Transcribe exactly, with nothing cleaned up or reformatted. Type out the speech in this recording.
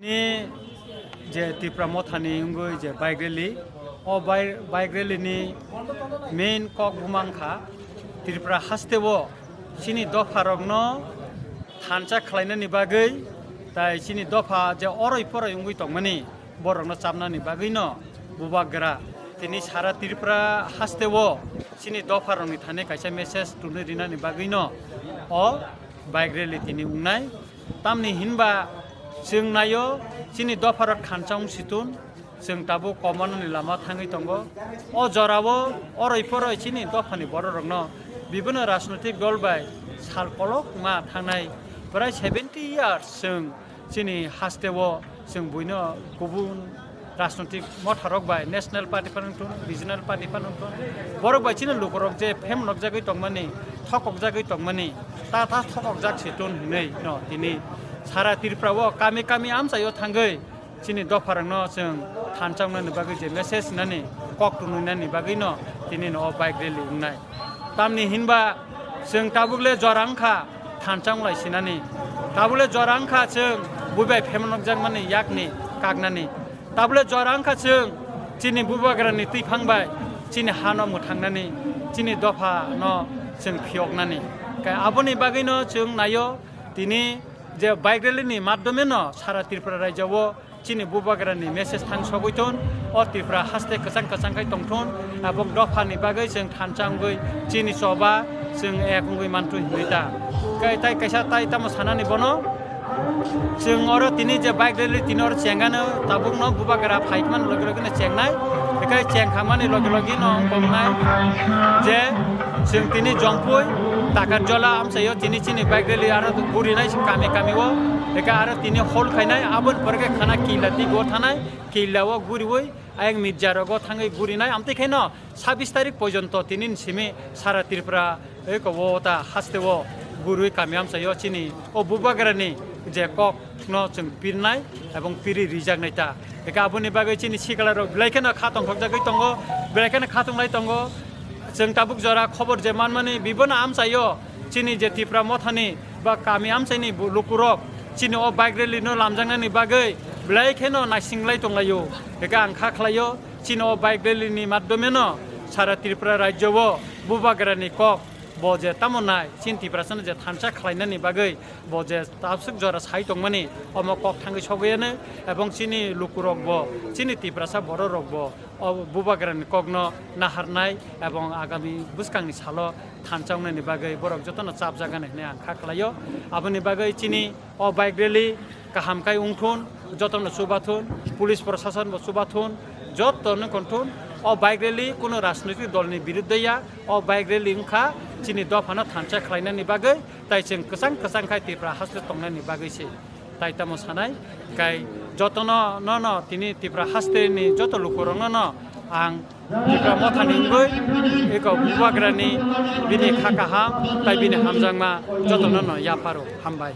Ni je Tipra Mothani wngwi je bike rally, o bai-, bike rally ni main kok buma wngkha Tripura haste o chini dopha rokno thansa khlainani bagwi, tai chini dopha je oroi poroi wngwi tongmani borokno chapnani bagwino bubagra tini sara Tripura haste o chini dopha rokni thani kaisa message twnwi rinani bagwino o bike rally tini wngnai. Tamni hinba chwng naio chini dopharok thansa wng situn, chwng tabuk komanani lama thangwi tongo. O jorao oroi poroi chini dophani bororokno bibino rajnotik dol bai sal kolokma thangnai prai seventy years chwng chini hasteo chwng buino kubun rajnotik motharok bai, national party phano wngthun, regional party phano wngthun, borok bai chini lukurok je phemnokjagwi tongmani, thokokjagwi tongmani, ta ta thokokjak se ton hinwi no tini sara Tripura o kami kami amchaio thangwi chini dopharokno chwng thansa wngnani bagwi je message nani kok tununani bagwi no tini no o bike rally wngnai. Tamni hinba chwng tabuk le jora wngkha thansa wnglai sinani. Tabuk le jora wngkha chwng buibai phemnokjakmani yakni kaknani. Tabuk le jora wngkha chwng chini bubagrani twiphang bai chini hano mwthangnani, chini dophano chwng phiyoknani. Kai aboni bagwino chwng naio tini je bike rally ni madhyome no sara Tripura rajyo o chini bubagrani message thang sogwi thun, o Tripura haste kwchang kwchang khai tong thun, abok dophani bagwi chwng thansa wngwi chini choba chwng ek wngwi manthu hinwi ta. Kai tai kaisa tai tamo sanani bono, chwng oro tini je bike rally tini oro chengano tabukno bubagra phaikmani loge loge no chengnai, ekai chengkhamani loge loge no wngkoknai je chwng tini Jompui Takarjola amchaio tini chini bike rally aro gurinai kami kami o, ekai aro tini hol khainai aboni pore khe khana Killa twi go thanai, Killa o guriwi ayang Mirja rogo thangwi gurinai amtwi khaino sabis tarik porjonto tini ni simi sara Tripura eko o ta haste o gurwi kami amchaio chini o bubagrani je kok no chwng pirnai ebong piri rijaknai ta. Eka aboni bagwi chini sikla rok belai kheno kha tongthokjagwi tongo, belai kheno kha tonglai tongo. Chwng tabuk jora khobor je manmani bibono amchaio chini je Tipra Mothani ba kami amchaini bu-, lukurok chini o bike rally no lamjaknani bagwi belai kheno naisinglai tonglaio. Eka ang kha khlaio chini o bike rally ni madhyome no sara Tripura rajyo o bubagrani kok bo je tamo nai chini Tiprasano je thansa khlainani bagwi bo je tabswk jora sai tongmani omo kok thangwi sogwi ano, ebong chini lukurok bo, chini Tiprasa bororok bo o bubagrani kokno naharnai ebong agami bwskangni salo thansa wngnani bagwi borok jotono chapjak ani hinwi ang kha khlaio. Aboni bagwi chini o bike rally kaham khai wngthun, jotono chubathun, police prosason bo chubathun, jotono konthun. O bike rally kuno rajnoitik dolni biruddhe ya, o bike rally wngkha chini dophano thansa khlainani bagwi, tai chwng kwchang kwchang khai Tripura haste tongnani bagwi se. Tai tamo sanai, kai jotono no no tini Tripura haste ni joto lukurokno no ang Tipra Mothani wngwi eko bubagrani bini kha kaham tai bini hamjakma jotono no yapharo. Hambai.